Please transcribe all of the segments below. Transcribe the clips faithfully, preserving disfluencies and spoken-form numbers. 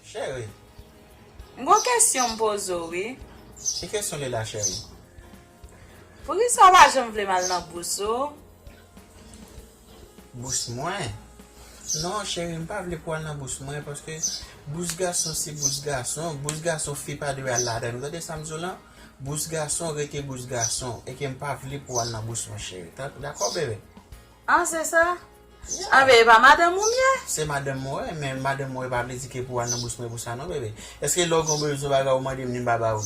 Cheri. M gon kesyon m poze w, wi. Ki kesyon li la, cheri? Poukisa w pa janm vle m al nan bous ou? Bous mwen? Non, cheri, m pa vle pou w al nan bous mwen, paske bous gason se bous gason. Bous gason fi pa dwe al ladan l. Ou tande sa m di w lan? Bous gason rete bous gason. E ke m pa vle pou w al nan bous mwen, cheri. Ta-, dakò, bebe? Ah, se sa? Ah, bebe, e pa madanm ou m ye? Se madanm mwen, wi, men madanm mwen pa vle di ke pou w al nan bous mwen pou sa, non, bebe. Èske lè w gen bezwen bagay, ou mande m, ni m pa ba ou?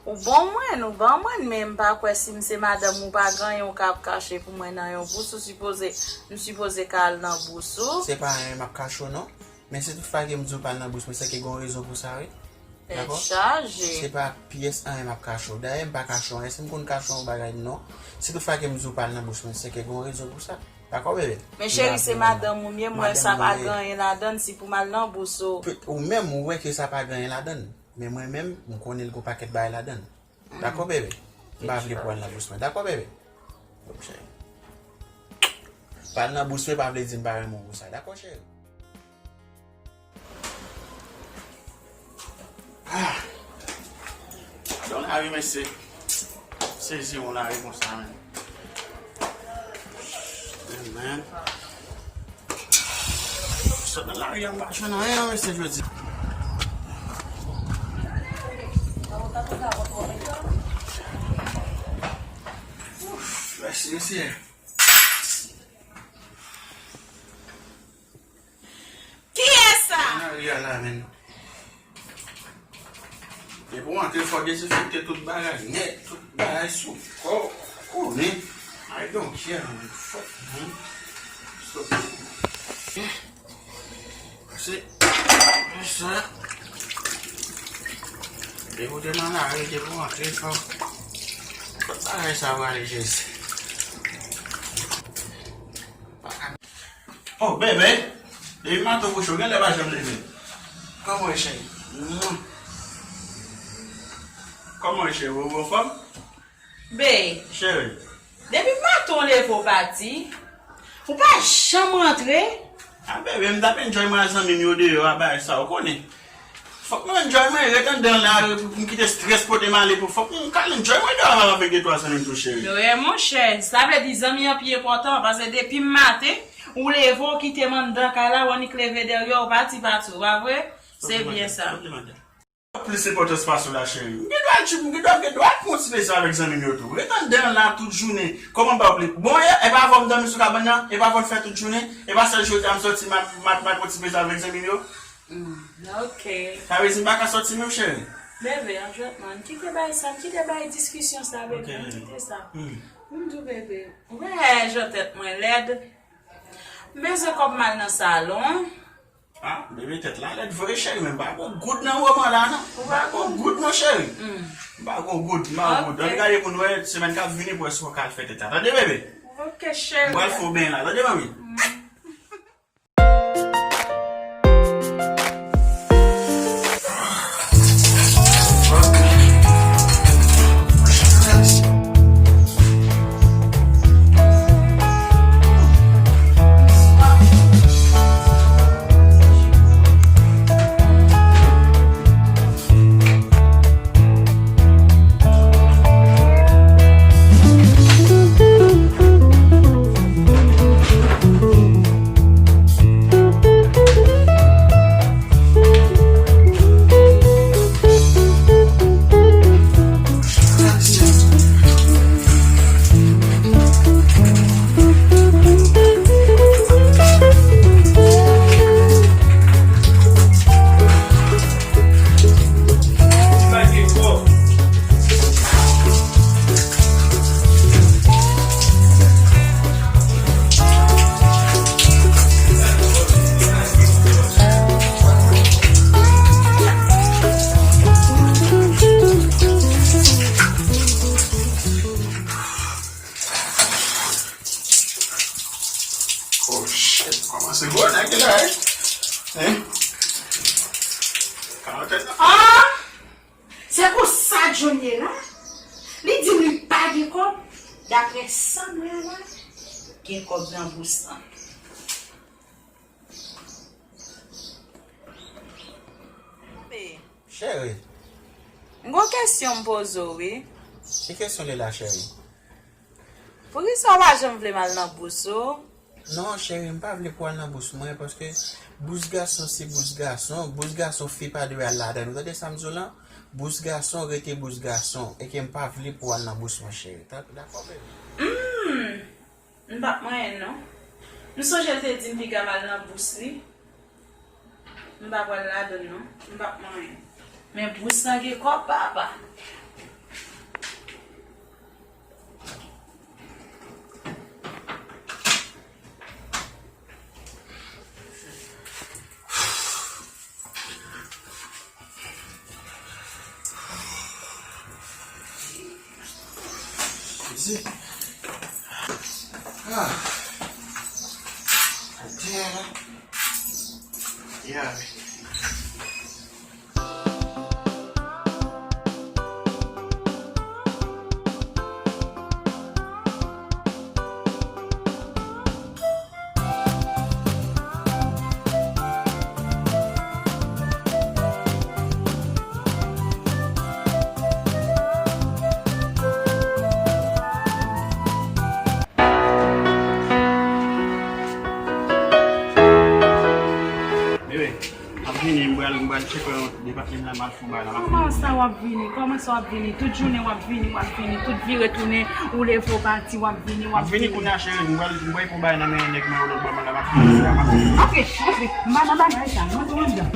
Ou ban mwen, ou ban mwen, men m pa kwè si m se madanm ou, pa gen anyen ou ka ap kache pou mwen nan yon bous, ou sipoze, m sipoze ka al nan bous ou. Se pa anyen m ap kache w, non. Men si toutfwa ke m di w pa al nan bous mwen, se ke gen yon rezon pou sa, wi. Tèt chaje. Dakò? Se pa pyès anyen m ap kache w. Dayè, m pa kache w anyen. Si m konn kache w yon bagay, non. Si toutfwa ke m di w pa al nan bous mwen, se ke gen yon rezon pou sa. Dakò, bebe? Men cheri, se madanm ou m ye, m wè sa pa gen anyen ladan l, si pou m al nan bous ou. Ou menm, ou wè ke sa pa gen anyen ladan l. Men mwen menm, m konnen l gen yon pakèt bagay ladan l. Dakò, bebe? M pa vle pou w al nan bous mwen. Dakò, bebe? Ok, cheri. Pa al nan bous mwen pa vle di m pa renmen w pou sa. Dakò, cheri? Ah. Don lari, mesye. Sezi yon lari konsa, men. Amen. Sot nan lari a, m pa jwenn anyen, non, mesye, jodi. Ouf, mèsi, mesye. Kiyès sa? Nan ri a la, men. Depi w antre, fò dezenfekte tout bagay nèt, tout bagay sou kò w, konnen. I don't care, man. Fuck, man. Stop. Pase. Sa. Depi w te nan lari, depi w antre, fò tout bagay sa prale, Jezi. Oh, bebe, depi maten w kouche, w genlè pa janm leve. Kòman w ye, cheri? Kòman w ye, cheri? Ou anfòm? Be. Cheri. Depi maten w leve w pati, ou pa janm rantre. Ah, bebe, m t ap enjoy mwen ak zanmi m yo deyò a, bagay sa, ou konnen. Fòk mwen enjoy mwen, ret anndan la, pou m kite strès pote m ale pou fòk m ka enjoy mwen deyò avèk de twa zanmi m tou, cheri. Wi, monchè, sa vle di zanmi an pi enpòtan, paske depi maten, ou leve, ou kite m anndan kay la, ou annik leve dèyè, ou pati, pati, ou pa vre? Se byen sa. Plis enpòtans pase w la, cheri. M gen dwa, m gen dwa, m gen dwa pran yon ti plezi avèk zanmi m yo tou. Ret anndan la tout jounen. Kòman m pa vle? Bon, e, e pa avè w m dòmi sou kabann nan? E pa avè w l fè tout jounen? E pa sèl jodi a m sòti, m al, m al, m al pran ti plezi avèk zanmi m yo? Mm, ok. Sa vle di m pa ka sòti menm, cheri? Bebe, an jwèt, man. Kite bay sa, kite bay diskisyon sa, bebe. Ok, bebe. Kite sa. Mm. M di w, bebe, ou wè jan tèt mwen lèd? M bezwen kòb m al nan salon. Ah, bebe, tèt la lèd vre, cheri, men m pa gon goud nan moman la, non. M pa gon goud, non, cheri. Mm. M pa gon goud, m pa gon goud. Ok. Ann gade pou n wè, semèn k ap vini, pou wè si w ka al fè tèt la. Tande, bebe? Ok, cheri. M pral fè w beny la, tande, manmi? Mm. Oh shit, kòmanse gwo nèg la, wi. Hein? Kòmanse. Ah! Se konsa John ye la? Li di m li pa gen kòb. Daprè sa m wè a la, gen kòb nan bous lan. Cheri. M gon kesyon m poze w, wi. Ki kesyon li la, cheri? Poukisa w pa janm vle m al nan bous ou? Non, cheri, m pa vle pou w al nan bous mwen, paske bous gason se bous gason, bous gason fi pa dwe al ladan l. Ou tande sa m di w lan? Bous gason rete bous gason, e ke m pa vle pou w al nan bous mwen, cheri. Ta-, dakò, baby? Hmm, m p ap manyen l, non. M sonje l te di m piga m al nan bous li. M pa pral ladan l, non. M p ap manyen l. Men bous lan gen kòb, papa. Zi. Ah. Atè la. Ya. Bebe, m ap vini, m pral, m pral tcheke yon depatman la, m al fè yon bagay la, m ap vini. Kòman sa w ap vini? Kòman sa w ap vini? Tout jounen w ap vini, w ap vini, tout vire tounen, ou leve w pati, w ap vini, w ap vini. M ap vini kounye a, cheri, m pral, m pral pran yon bagay nan men nèg mwen yo lòt bò, m al la, m ap vini, m ap vini. Antre, antre, m pa nan bagay sa, antre anndan.